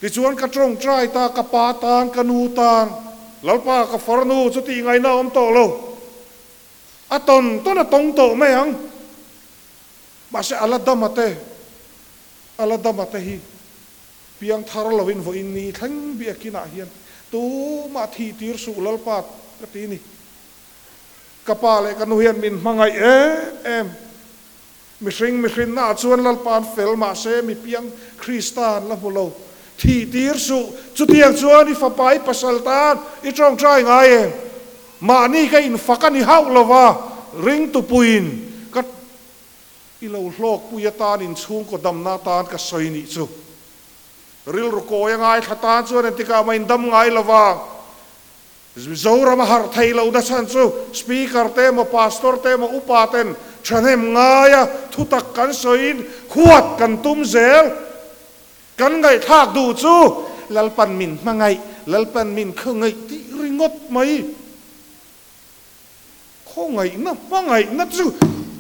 Tichuan ka tawngtai ta, ka pa tan, ka nu tan, Lalpa ka farnu chu tih ngaihna a awm tawh lo. A tawn tawn a tawng tawh mai ang. Mahse a la dam a te, a la dam a te hi piang thar lovin vawiin ni thleng biakinah hian tumah thih tir suh Lalpa ka ti ni. Ka pa leh ka nu hian min hmangaih em em. Mihring mihrinna ah chuan Lalpa'n fel mahse mi piang Krista an la hmu lo. Thih tir suh, chutiang chuan i fapa i pasal tan i tawngtai ngai em? Mahni ka infak a ni hauh lo va, ringtupuiin ka i lo hlawkpui atan inchhungkaw damna atan ka sawi nih chu. Rilru kawi a ngaithla tan chuan entikah mah indam ngai lo va. Mizoram a harh thei lo na chhan chu Speaker te emaw Pastor te emaw upa ten thahnem ngaia thutak kan sawiin huat kan tum zel. Kan ngaihthlak duh chu Lalpan min hmangaih, Lalpan min khawngaih tih ringawt mai. Khawngaihna hmangaihna chu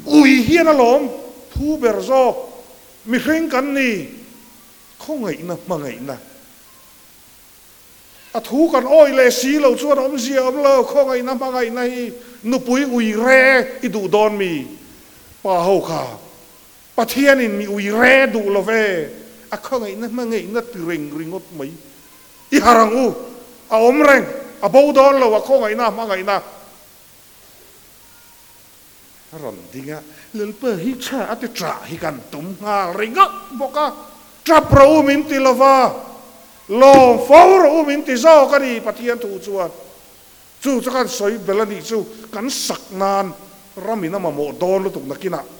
ui hian alawm phu ber zawk. Mihring kan ni. Khawngaihna hmangaihna. A thu kan awih leh si lo chuan awmzia awm lo, khawngaihna hmangaihna hi nupui ui re i duh dawn mi? Pa ho kha, Pathianin mi ui re duh lo ve, a khawngaihna hmangaihna ti reng ringawt mai. I harh ang u, a awm reng, a bo dawn lo, a khawngaihna hmangaihna. A rawn ding a, Lalpa hi tha a ti ṭah hi kan tum nghal ringawt bawk a, ṭap rawh u min ti lo va, lawm fo rawh u min ti zawk a ni Pathian thu chuan. Chu chu kan sawi bel a nih chu kan sak nan ramin a mamawh dawn lutuk nakinah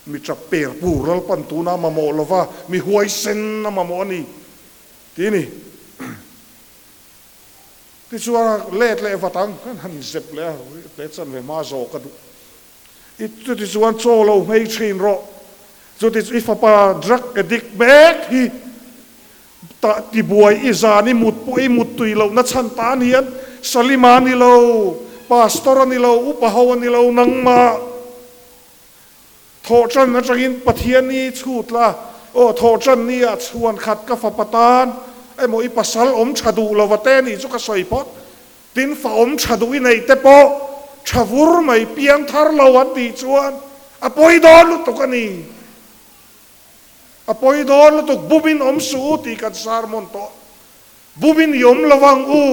mi ṭap per pur Lalpan tuna a mamawh lo va, mi huaisen a mamawh a ni ti a ni. Tichuan let leh vat ang, kan han zep leh a, tle chan ve hma zawh ka duh. I chutichuan chaw lo hmei thin rawh, chuti i fapa drug addict mek hi tah tibuai i zan i mut pawh i mut tui lohna chhan tan hian Salima a ni lo, Pastor a ni lo, upa ho a ni lo, nangmah thawhtan atangin Pathian i chhut la, aw thawhtan ni ah chhuan khat ka fapa tan emaw i pasal awm tha duh lova te nih chu ka sawi phawt, tin fa awm tha duh i neih te pawh tha vur mai piang thar lo an tih chuan a pawi dawn lutuk a ni. A pawi dawn lutuk bumin awm suh u tih kan sermon tawh. Bumin i awm lo ang u.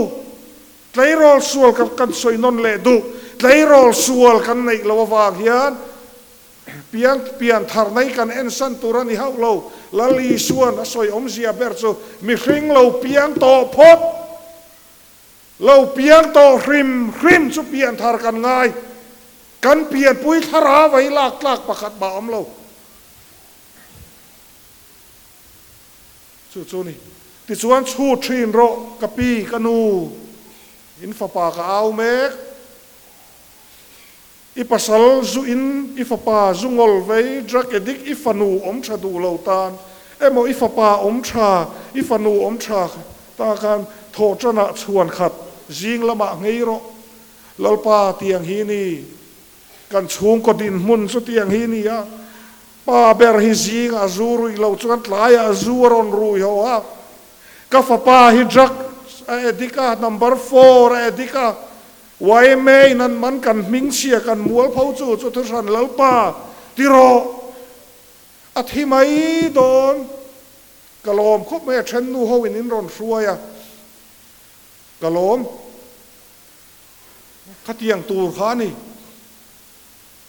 Tleirawl sual kan kan sawi nawn leh duh. Tleirawl sual kan neih loh avang hian piang pian thar nei kan ensan tur a ni hauh lo. Lal Isuan a sawi awmzia ber chu mihring lo piang tawh phawt, lo piang tawh hrim hrim chu pian thar kan ngai. Kan pianpui thlarau a hi lak tlak pakhat mah awm lo. Chu chu ni. Tichuan chhut thin rawh, ka pi, ka nu, in fapa ka au mek. I pasal zu in, i fapa zu ngawl vei, drug addict, i fanu awm tha duh lo tan emaw i fapa awm tha, i fanu awm tha ta khan Thawhṭanah chhuan khat zing lamah nghei rawh. Lalpa tiang hi ni. Kan chhungkaw dinhmun chu tiang hi ni a. Pa ber hi zingah zu ruih loh chuan tlaiah zu a rawn rui ho a. Ka fapa hi drug a addict a, number four a addict a. Yma in an man kan hming chhia kan mual pho chu chu thuhran Lalpa ti rawh. A thi mai dawn. Ka lawm khawp mai a then nu ho in in rawn hruai a. Ka lawm. Khatiang tur kha a ni.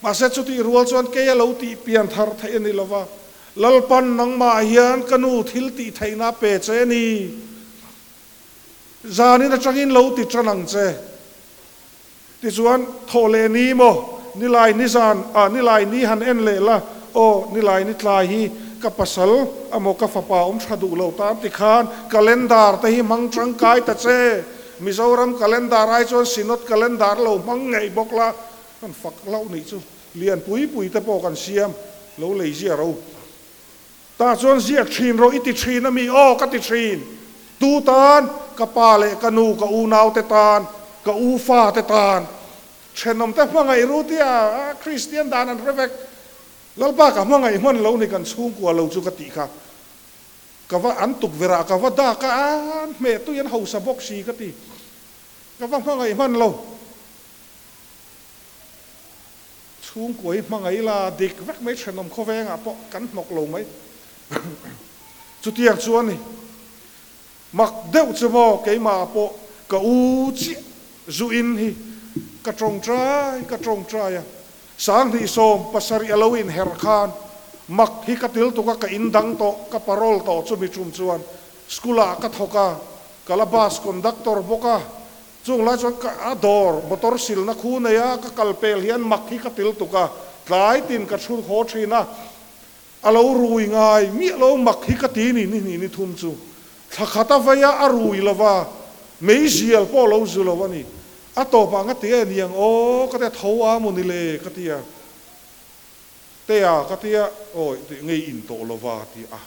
Mahse chutih rual chuan kei a lo tih pian thar theih a ni lo va, Lalpan nangmah hian ka nu thil tih theihna a pe che a ni. Zanin atangin lo ti tan ang che. Tichuan, thawh leh ni maw? Nilai ni zan, ah nilai ni han en leh la, aw nilai ni tlai hi ka pasal amaw ka fapa awm tha duh lo tan tikhan calendar te hi hmang tangkai ta che. Mizoram calendar ai chuan Synod calendar lo hmang ngei bawk la. Kan fak hlauh nih chu lian pui pui te pawh kan siam lo lei zia ro. Tah chuan ziak thin rawh i ti thin a mi? Aw ka ti thin. Tu tan? Ka pa leh ka nu, ka unau te tan, ka u fa te tan. Thenawm te hmangaih ru tia Kristian dan an hre vek. Lalpa ka hmangaih hman lo ni kan chhungkua lo chu ka tih kha. Ka va an tukverh ah ka va dak a, an hmeh tui an hausa bawk si ka ti. Ka va hmangaih hman lo. Chhungkua hi hmangaih la dik vek mai thenawm khawvengah pawh kan hnawk lo mai. Chutiang chuan ni mak deuh chu maw keimah pawh ka u chiah zu in hi ka tawngtai ka tawngtai a, 2017 a lo inherh khan mak hi ka til tuk a, ka in dang tawh ka parole tawh chumi tum chuan school ah ka thawk a, ka la bus conductor bawk a, Chung lai chuan ka a dawr motor silna khu nei a, ka kal pel hian mak hi ka til tuk a, tlai tin ka chhun haw thin a, a lo rui ngai miah lo mak hi ka ti ni ni hnih ni thum chu thla khat a vei a, a rui lo va, meizial pawh a lo zu lo a ni. A tawpah nga ti e niang aw ka ti a, tho a maw ni le ka ti a, Tea ka ti a, awi tih ngei in tawh lo va ti a,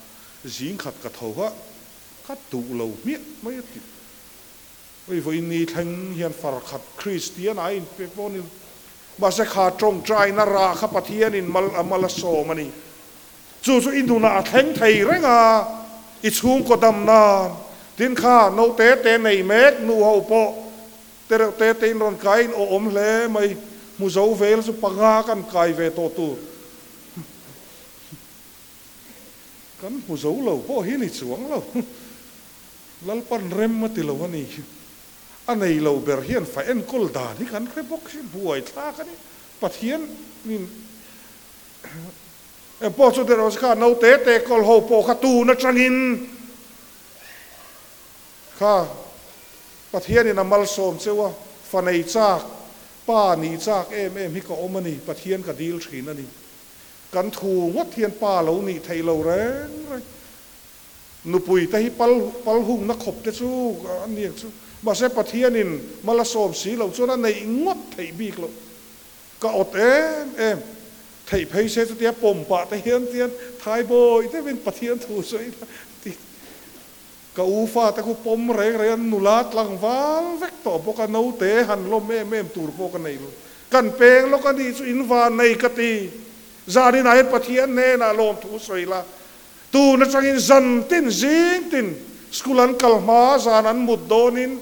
zing khat ka tho a, ka duh lo hmiah mai a ti. Hei vawiin ni thleng hian far khat Kristian a inpe pawh ni lo. Mahse kha tawngtaina rah kha Pathianin mal a mal a sawm a ni. Chu chu i nunah a thleng thei reng a, i chhungkaw dam nan. Tin kha naute te nei mek nu ho pawh tereuh te te in rawn kai in awh awm hle mai. Hmu zo vel chu panga kan kai ve tawh tur. Kan hmu zo lo pawh hi ni chuang lo. Lalpan rem a ti lo a ni. A nei lo ber hian fa enkawl dan hi kan hre bawk si, buai thlak a ni. Pathian in eng pawh chu der awm se kha naute te kawl ho pawh kha tun atangin kha Pathian in a malsawm cheu a, fa nei chak, pa nih chak em em hi ka awm a ni, Pathian ka dil thin a ni. Kan thu ngawt hian pa lo nih theih lo reng reng. Nupui te hi pal pal hungna khawp te chu a ni ang chu. Mahse Pathianin mal a sawm si loh chuan a neih ngawt theih bik loh. Ka awt em em. Theih phei se chutia pawm pah te hian tian thai bawi deuhin Pathian thu sawi ila ti. Ka u fate khu pawm reng reng an nula tlangval vek tawh bawk a, naute han lawm em em tur pawh ka nei lo. Kan peng lawk a nih chu in van nei ka ti. Zaninah hian Pathian hnenah lawmthu sawi ila Tun atangin zan tin zing tin school an kal hma zan an mut dawnin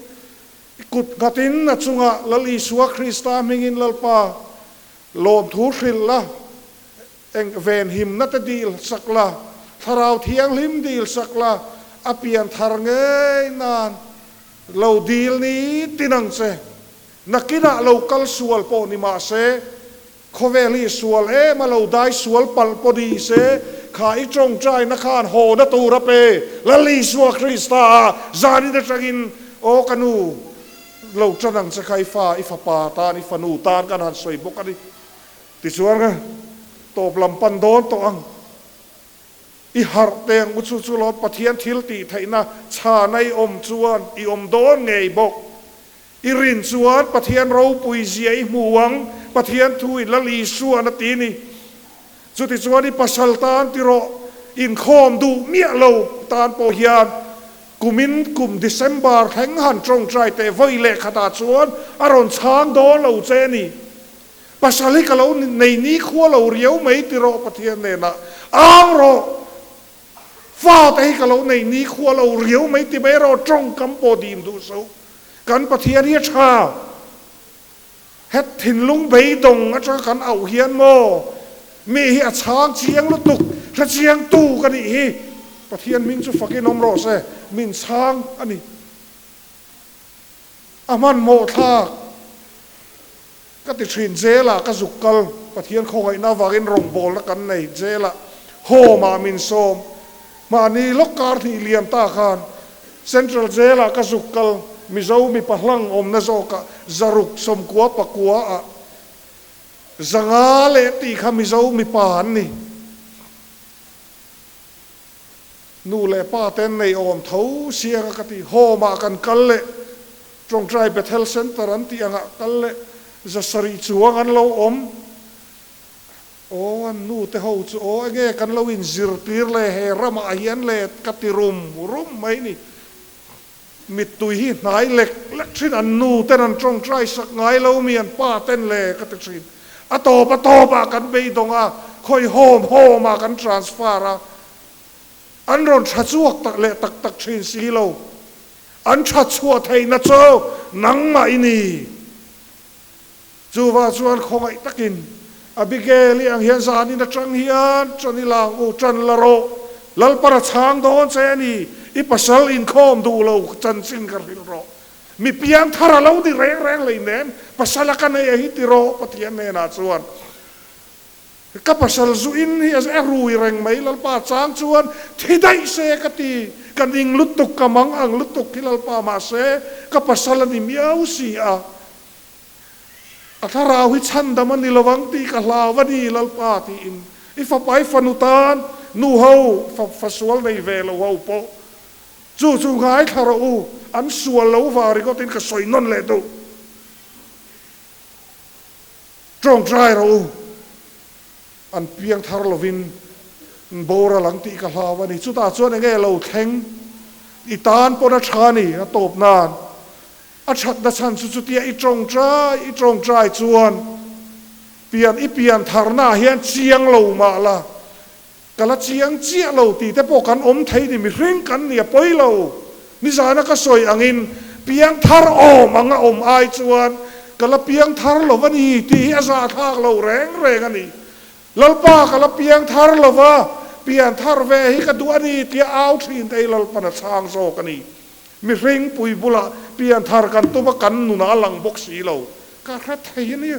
kut nghatin a chungah Lal Isua Krista hmingin Lalpa lawmthu hrilh la, eng venhimna te dil sak la, Thlarau Thianghlim dil sak la, a pian thar ngei nan lo dil ni tin ang che. Nakinah lo kal sual pawh ni mah se, Khawvel hi sual em a lo dai sual palh pawh ni se, kha i tawngtaina khan haw na tur a pe, Lal Isua Krista a zanin atangin, Aw ka nu, lo tan ang che kha i fa, i fapa tan, i fanu tan kan han sawi bawk a ni. Tichuan ka tawp lam pan dawn tawh ang. I harh teh ang u chu chu lo Pathian thil tih theihna chhana i awm chuan i awm dawn ngei bawk. I rin chuan Pathian ropui zia i hmu ang, Pathian thu in Lal Isuan a ti ni. Chutichuan i pasal tan ti rawh, inkhawm duh miah lo tan pawh hian. Kumin kum December thleng han tawngtai teh vawi leh khatah chuan a rawn chhang dawn lo che a ni. Pasal hi ka lo nei nikhua lo riau mai ti rawh Pathian hnenah ang rawh. Fate hi ka lo nei nikhua lo riau mai ti mai rawh tawngkam pawh dim duh suh. Kan Pathian hi a tha. Het thinlung beidawng atanga kan auh hian maw mi hi a chhang chiang lutuk, hre chiang tu ka nih hi. Pathian hming chu fakin awm rawh se, min chhang a ni. A hmanhmawh thlak ka ti thin jail ah ka zuk kal, Pathian khawngaihna avangin rawngbawlna kan nei jail ah home ah min sawm. Mahni lawk kar hnih liam ta khan Central Jail ah ka zuk kal, Mizo mipa hlang awmna zawkah zaruk sawmkua pakua ah 500 leh tih kha Mizo mipa an ni. Nu leh pa ten nei awm tho sianga ka ti, home ah kan kal leh Tawngtai Bethel Centre an tih angah kal leh 700 chuang an lo awm. Aw an nu te ho chu aw enge kan lo in zirtir le he ramah hian le ka ti rum rum mai ni. Mittui hi hnai lek lek thin an nu ten an tawngtai sak ngai lo mi an pa ten le ka ti thin. A tawp a tawp ah kan beidawng a, khawi home home ah kan transfer a, an rawn tha chhuak tak leh tak tak thin si lo. An tha chhuah theihna chu nangmah i ni. Chuvah chuan khawngaih takin Abigail-i ang hian zanin atang hian ṭan i lang u, ṭan la rawh. Lalpara chhang dawn che a ni, i pasal inkhawm duh lo chanchin ka hrilh rawh. Mi piang thar a lo ni reng reng hleinem, pasala ka nei a hi ti rawh Pathian hnenah chuan. Ka pasal zu in hi a rui reng mai Lalpa chang chuan thi daih se ka ti, ka ning lutuk, ka mang ang lutuk hi Lalpa mahse ka pasal a ni miau si a. A thlarau hi chhandam a ni lo ang tih ka hlau a ni Lalpa tiin i fapa i fanu tan nu ho fa sual nei ve lo ho pawh chu chu ngaithla rawh u, an sual lo vang ringawtin ka sawi nawn leh duh. Tawngtai rawh u, an piang thar lovin boral ang tih ka hlau a ni. Chutah chuan enge lo thleng i tan pawn a tha a ni a tawp nan. A thatna chhan chu chutia i tawngtai i tawngtai chuan pian i pian tharna ah hian chiang lo mah la, ka la chiang chiah lo tih te pawh kan awm thei ni, mihring kan ni a pawi lo. Nizana ka sawi angin piang thar awm anga awm ai chuan ka la piang thar lo a ni tih hi a zahthlak lo reng reng a ni. Lalpa ka la piang thar lo va, pian thar ve hi ka duh a ni tia au thin te hi Lalpan a chhang zawk a ni. Mihring pui bulah pian thar kan tum a kan nunah a lang bawk si lo. Ka hre thei a ni.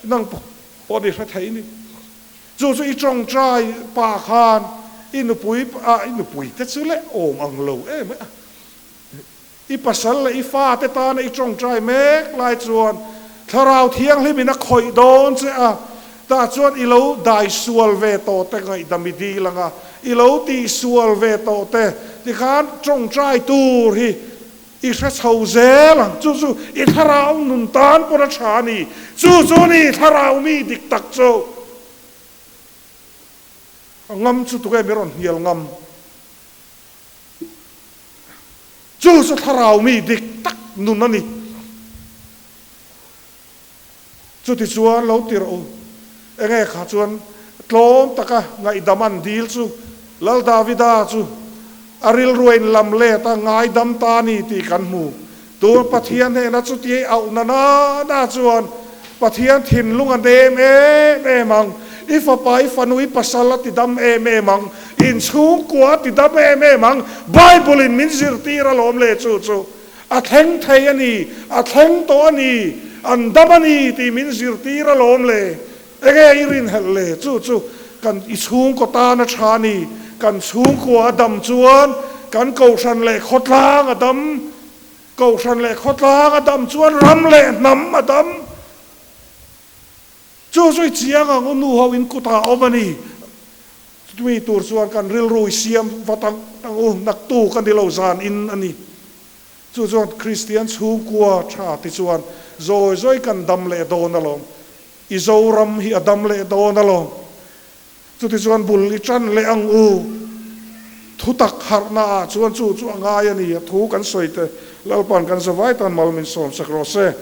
Nang pawh ni hre thei ni. Chu chu i tawngtai pa khan i nupui ah i nupui te chu leh awm ang lo em a. I pasal leh i fate tana i tawngtai mek lai chuan Thlarau Thianghlim in a khawih dawn che a, tah chuan i lo dai sual ve tawh te ngaihdam i dil ang a, i lo tih sual ve tawh te tikhan tawngtai tur hi I hre chho zel ang, chu chu i thlarau nun tan pawn a tha a ni. Chu chu ni thlarau mi dik tak chu. A ngam chu tuke mi rawn hnial ngam. Chu chu thlarau mi dik tak nun a ni. Chutichuan lo ti rawh u. Enge kha chuan tlawm taka ngaihdam an dil chu Lal Davida chu a rilru a inlam let a, ngaidam ta a ni tih kan hmu. Tun Pathian hnena chuti auhna na na chuan Pathian thinlung a nem em em ang, i fapa, i fanu, i pasal a ti dam em em ang, inchhungkua a ti dam em em ang, Bible in min zirtir alawm le chu chu. A thleng thei a ni, a thleng tawh a ni, an dam a ni tih min zirtir alawm le. Enge i rinhelh le? Chu chu kan i chhungkaw tan a tha a ni. Kan chhungkua a dam chuan kan kohhran leh khawtlang a dam, kohhran leh khawtlang a dam chuan ram leh hnam a dam. Chu chu i chiang ang u nu ho in kutah a awm a ni. Chumi tur chuan kan rilru i siam vat ang ang u, naktu ka ni lo zan in a ni. Chu chuan Kristian chhungkua tha ti chuan zawi zawi kan dam leh dawn alawm. I Zoram hi a dam leh dawn alawm. Chutichuan bul i tan leh ang u. Thutak harhna ah chuan chu chu a ngai a ni. A thu kan sawi te Lalpa'n kan zavai tan mal min sawm sak rawh se.